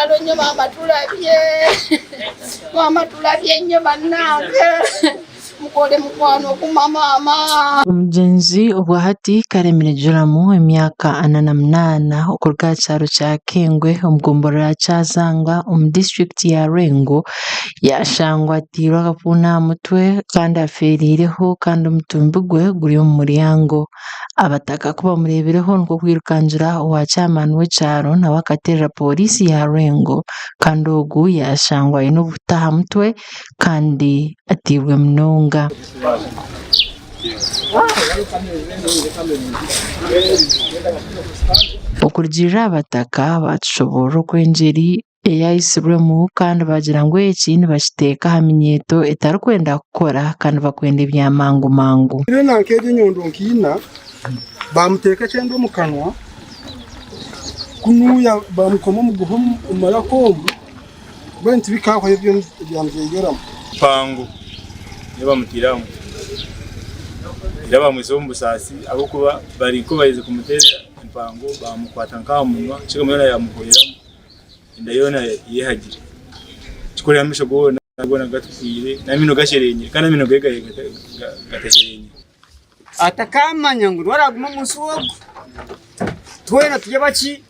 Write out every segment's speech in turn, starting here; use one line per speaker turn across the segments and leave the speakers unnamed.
Kitalo nnyo maama tulabye. Maama tulabye nnyo bannange. Mukole mukwano okuma maama.
Omugyenzi obwahati Karemire Joram emyaka 48 okuruga aha kyaro kya Kengwe omu gomborora ya Kyazanga omu disiturikiti ya Lwengo yashangwa ateirwe akafuuni aha mutwe kandi afeeriireho kandi omutumbi gwe guri omu muryango. Abataka ku bamureebireho nikwo kwirukangira owa chairman w'ekyaro nawe akateerera pooriisi ya Lwengo kandi ogu yashangwa aine obuhuta aha mutwe kandi ateirwe munonga. Okurugiirira aha bataka baatushoboorora oku engyeri ei aitsirwemu kandi baagira ngu eki nibakiteeka aha minyeeto etarikwenda kukora kandi barikwenda ebya mangu mangu.
Reero nk'egyo enyondo nka ina, baamuteeka ekyenda omu kanwa, kunuya baamukoma omuguha omu maraka omu, mbwenu tibikahwayo ebya Mzee Yoramu.
Mpango niyo bamutaire aha mutwe era bamwitsire omu busaasi ahabw'okuba bari nk'abaherize kumuteera empango bamukwata nk'aha munwa eshagama yoona yamuhweramu. Enda yoona yehagire. Ekikworeka amaisho goona goona gatukwire n'amaino gasherenyire kandi amaino ge gatasherenyire.
Atakamanya ngu niwe aragume omu nsi ogu. Twena turi abaki?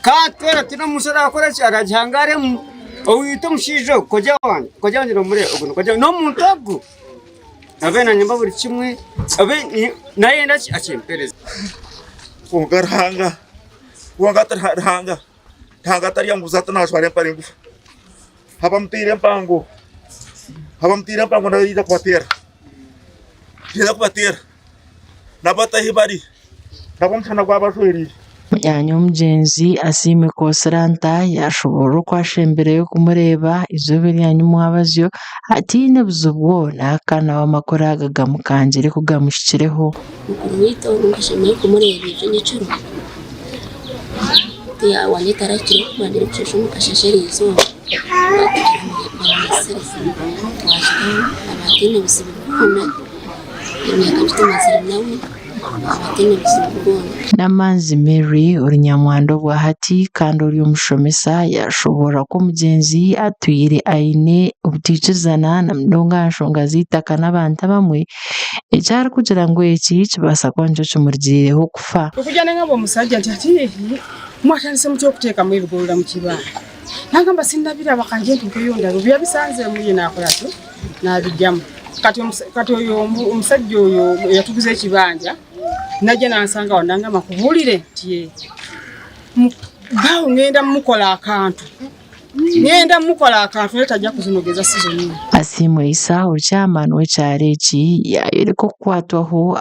Kandi twena turi omu nsi arakora ki? Aragihangaremu. Owaitu omushaija ogu kojja wangye, kojja wangye nomureeba ogu ni kojja wangye, n'omuntu ogu abe nanyamba buri kimwe, abe nayenda ki akimpereze.
Kwonka Ruhanga Kwonka ati Ruhanga, Ruhanga taryanguza ati najwara empare ngufu. Abamutaire empango, abamutaire empango nayo yaija kubateera, yaija kubateera nabo ati ahi bari nabo omushana gwabajwereire.
Munyaanya omugyenzi Asiimwe Kosiranta yaashoboorora oku ashembireyo kumureeba eizooba erya nyimwabazyo ataine buzibu bwona kandi nawe amakuru aga gamukangire ku gamuhikireho.
Mukuru waitu ogu nkashemererwa kumureeba ijo nyekiro, wangye tarahikireho kuba kusheesha omu kasheeshe eriizooba kugira ngu bamwesire twahikaho aba ataine buzibu bwona, emyaka ei tumazire nawe aba ataine buzibu bwona.
Namanzi Mary ori nyamwanda obwahati kandi ori omushomesa yashoboorora ku omugyenzi atwire aine obutaikirizana na munonga aha nshonga z'eitaka n'abantu abamwe Eki arikugira ngu eki kibaasa kuba nikyo kimurugiriireho kufa.
Okugya nengamba omusaija nti hati mwatandise mutya okuteekamu ebigorora mu kibanja? Nangamba sinabiraba kangye ntuukeyo ndabe obu yabisanzemu ye nakora ki nabigyamu. Kati kati oyo omusajja oyo eyatuguza ekibanja najja nansanga aho nangamba nkubuurire nti yee bawo ngenda mukora akantu. Ngenda mukora akantu naye tajja kuzinogeza sizoni eno.
Asiimwe Isa ori chairman w'ekyaro eki yayoreka okukwatwaho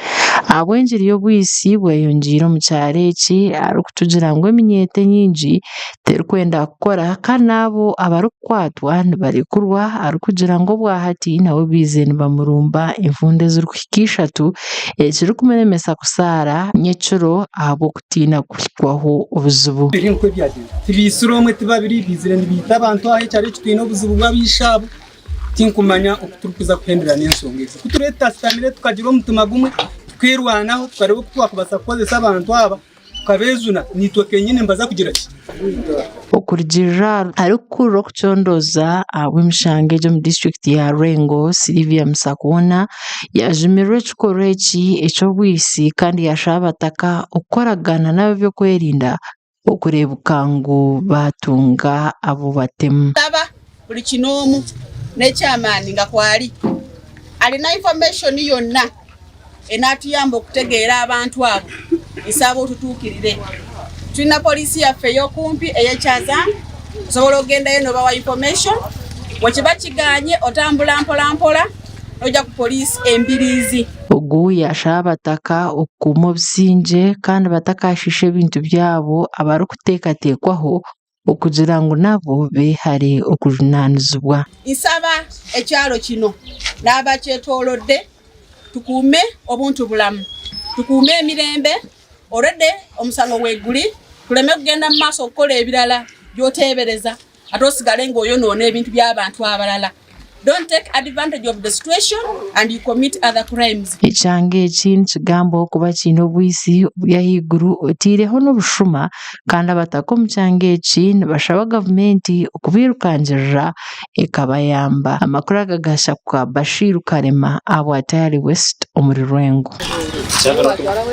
ahabw'engiri y'obwitsi bweyongyeire omu kyaro eki arikutugira ngu eminyeeto enyingi terikwenda kukora kandi n'abo abarikukwatwa nibarekurwa arikugira ngu obwahati nabo baizire nibamurumba enfunda ezirikuhika ishatu ekirikumuremesa kusaara nyekiro ahabw'oku. Tiina kuhikwaho obuzibu.
Biri nk'oku ebyagyenda. Tibaitsire omwe ti babiri, baizire nibaita abantu aha ekyaro eki twine obuzibu bw'abaishe abo. Tinkumanya oku turikuza kuhendera n'enshonga ezi. Ku turiyo tutashutamire tukagira omutima gumwe, tukerwanaho tukareeba oku twakubaasa kukozesa abantu aba tukabejuna, naitwe kenyine nibaza kugira ki?
Okurugiirira ahari arikukurira okucondooza ahabw'emishango egi omu disiturikiti ya Lwengo, Sylvia Musakwona yaajumirira ekikorwa eki eky'obwitsi kandi yaashaba abataka okukoragana n'ab'ebyokwerinda okureebuka ngu baatunga abu batemu.
Nsaba buli kinoomu n'ekyamaani nga kwali alina information yonna enatuyamba okutegeera abantu abo nsaba otutuukirire. Tulina poliisi yaffe ey'okumpi ey'e Kyazanga, osobola okugendayo nobawa information, bwekiba kiganye otambula mpola mpola noija ku poliisi e Mbiriizi.
Ogu yaashaba abataka okukuuma obusingye kandi batakashiisha ebintu byabo abarikuteekateekwaho okugira ngu nabo beehare okujunaanizibwa.
Nsaba ekyaro kino n'abakyetoolodde tukuume obuntu bulamu, tukuume emirembe already omusango weguli tuleme kugenda mu maaso okukora ebirala by'oteebereza ate osigale ng'oyonoona ebintu by'abantu abalala. Don't take advantage of the situation and you commit other crimes.
Ekyanga eki nikigambwaho kuba kiine obwitsi oburi ahaiguru oteireho n'obushuma kandi abataka omu kyanga eki nibashaba gavumenti okubairukangirira ekabayamba. Amakuru aga gaashabwa Bashir Karema ahabwa Tayari West omuri Rwengo.